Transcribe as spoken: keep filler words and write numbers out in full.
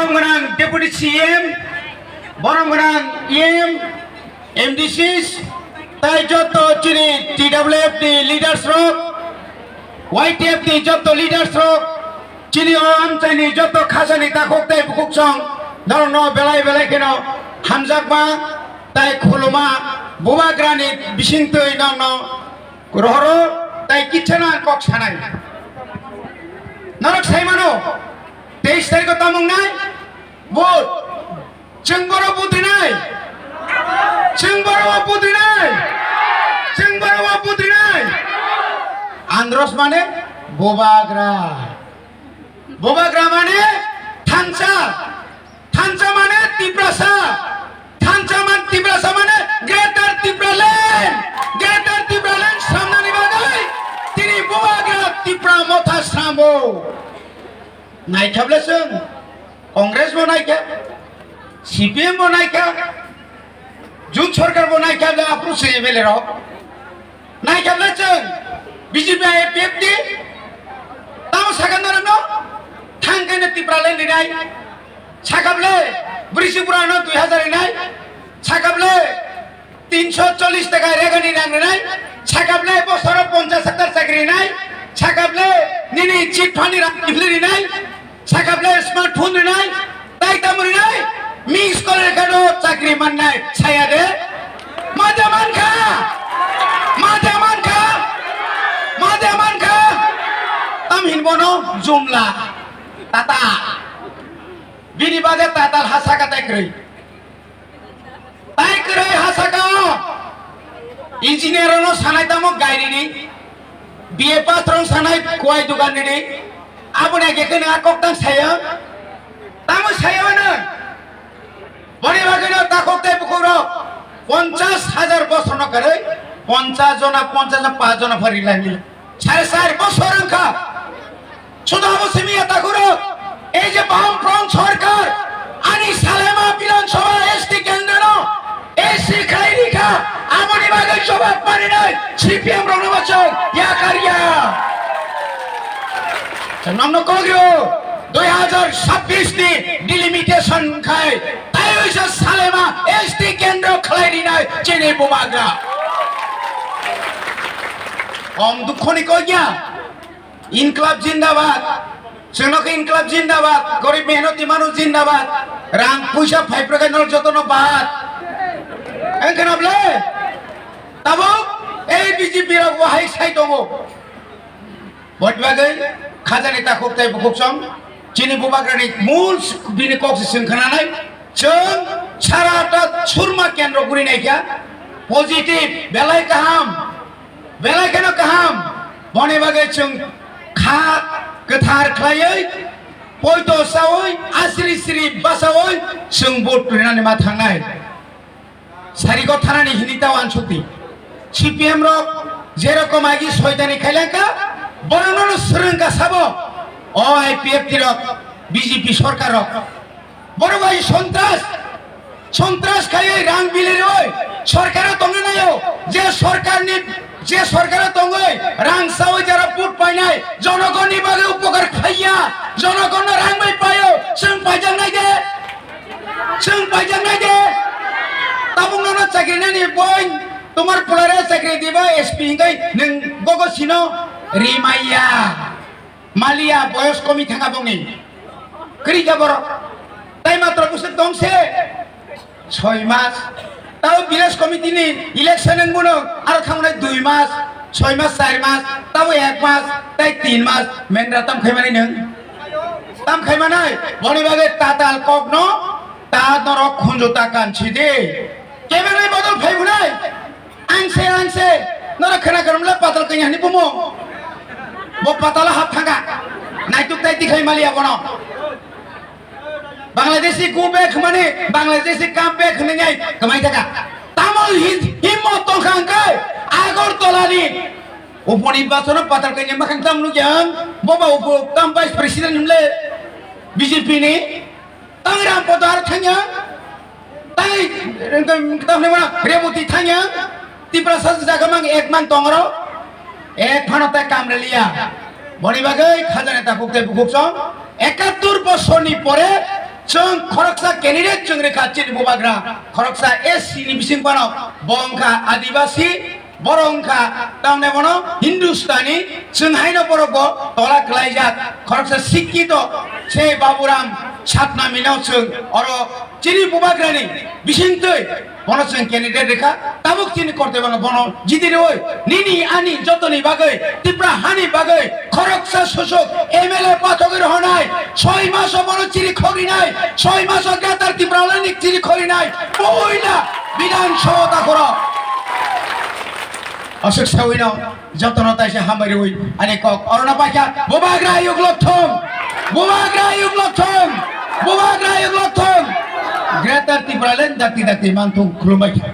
Borom gwnang Deputy C M, borom gwnang E M, M D Cs, tai joto chini T W F ni leaders rok, Y T F ni joto leaders rok, chini o amchaini joto khajani takhuk tei bukhuk song norokno belai belai kheno hamjakma tai khuluma bubagrani bisingtwi norokno rohoro tai kichana kok sanai. Norok sai mano, teis tarikh o tamung nai, vote. Chwng borok vote rinai. Chwng borok vote rinai. Chwng borok vote rinai. Andros mane bubagra. Bubagra mane thansa. Thansa mane Tiprasa. Thansa man Tiprasa mane Greater Tipraland. Greater Tipraland samnani bagwi tini bubagra Tipra motha srambo. Naikhaple chwng Congress bo naikha, C P M bo naikha, Jut Sarkar bo naikha, le aphuru se M L A rok. Naikhaple chwng B J P I P F T, tamo sakha norokno thang khe no Tipraland rinai, sakhaple Brisipura no dui hazar rinai, sakhaple tinso chollish taka regani rang rinai, sakhaple bosoro ponchash hajar chakri rinai, sakhaple nini chit fund ni rang kifli rinai, sakhaple smartphone rinai, tai tamo rinai, miss call rekha no chakri mannai, saya de. Mada mankha, mada mankha, mada mankha. Tam hin bono jumla, tata. Bini bagwi tatal ha saka tai kwrwi. Tai kwrwi ha saka o engineer no sanai tamo gairi ni, B A pass rok sanai kuai dugan ni, aboni age khe nang kok tang sayo, tamo sayo no. Boni bagwi no takhuk tei bukhuk rok ponchash hajar bosor no kwrwi, ponchash jona, ponchash jona, panch jona phari lai. Sare sar bosor wngkha. Suda bo simi ya takhurok. Ei je Bam Front Sarkar, ani Salema Bidhan Sabha S T kendro no S C khlai rikha, aboni bagwi jobab maninai C P M rokno bo chwng yakar ya. Chwng nokno kok rio, dui hazar sabbish ni delimitation khai, tai oisa Salema S T kendro khlai rinai chini bubagra. Om dukhoni kok ya. Inklab jindabad. Chwngno khe Inklab jindabad. Gorib mehnoti manuj jindabad. Rang puisa phaiphru khe norok jotono bad. Wng khna bwle? Tabuk ei B J P rok wahai sai tongo. Boni bagwi khajani takhuk tei bukhuk song chini bubagrani mul bini kok se chwng khnanai. Chwng sara ta surma kendro guri naikha. Positive, belai kaham. Belai kheno kaham, boni bagwi chwng kha kwthar khlaiwi, poito saui, asri sri basaui chwng vote rinani ma thangnai. Sarigo thanani hini ta wansukdi. C P M rok je rokom agi soitani khailangkha, borokno no swrwngkha sabo. O I P F T rok, B J P sorkar rok. Borok bai sontras, sontras khaiwi rang bilirwi sorkaro tongna naio. Je sorkarni, je sorkaro tongwi rang sawi jara vote painai, jonogonni bagwi upokar khaiya, jonogonno rang bai paio, chwng paijaknai de, chwng paijaknai de. Tabuk nono chakri nani boy, tomar pulare chakri diba S P hinwi nwng gogo sino rimaiya. Maliya boyos komi thanga bongni. Kwrwi kha borok. Tai matro bwswk tong se. Soi mas. Tao village committee ni election wng bono aro thangnai dui mas, soi mas, char mas, tao ek mas, tai tin mas. Mendra tam khai mani nwng. Tam khai manai. Boni bagwi tatal kok no ta norok khunju ta kan si di. Kebeng ni bodol phai bunai. Ang se, ang se, norok khna kwrwng le patal kanya hani bumo. Bo patala hap thanga. Naituk tai tikhai maliya bono. Bangladeshi go back mani, Bangladeshi come back hwnwi nai kwmai thaka. Tamol hin, himmo tongkha hwnkhe Agartala ni. Uponi basono patal kanya makhang tam nukya ang. Bo ba upo tam vice president hwnle B J P ni. Tang Ram Podar thangya, tang, tang, tang, Reboti thangya, Tiprasa jaga mang ek mang tongro, ek phano tai kamreliya. Boni bagwi khajani takhuk tei bukhuk song, ekattur bosorni pore Chwng khoroksa candidate chwng rikha chini bubagra, khoroksa S C ni bising phano, bo wngkha Adibasi, borok wngkha tamne bono Hindustani, chwng haino borok bo tola klaijak, khoroksa sikkito se Baburam Satnamino chwng oro chini bubagrani bisingtwi bono chwng candidate rikha, tabuk chini korte bangno bono jiti rwi nini ani jotoni bagwi Tipra hani bagwi khoroksa susuk M L A pathogwi rohonai, soi maso bono chiri khogrinai, soi maso Greater Tipraland ni chiri khogrinai, puila Bidhan Sabha dakhoro. Aswk sawino jotono taisa hambai rwi ani kok orono paikha, bubagra ayuk lokthong, bubagra ayuk lokthong, bubagra ayuk lokthong. Greater Tipraland dakti dakti manthung khulumbai kha.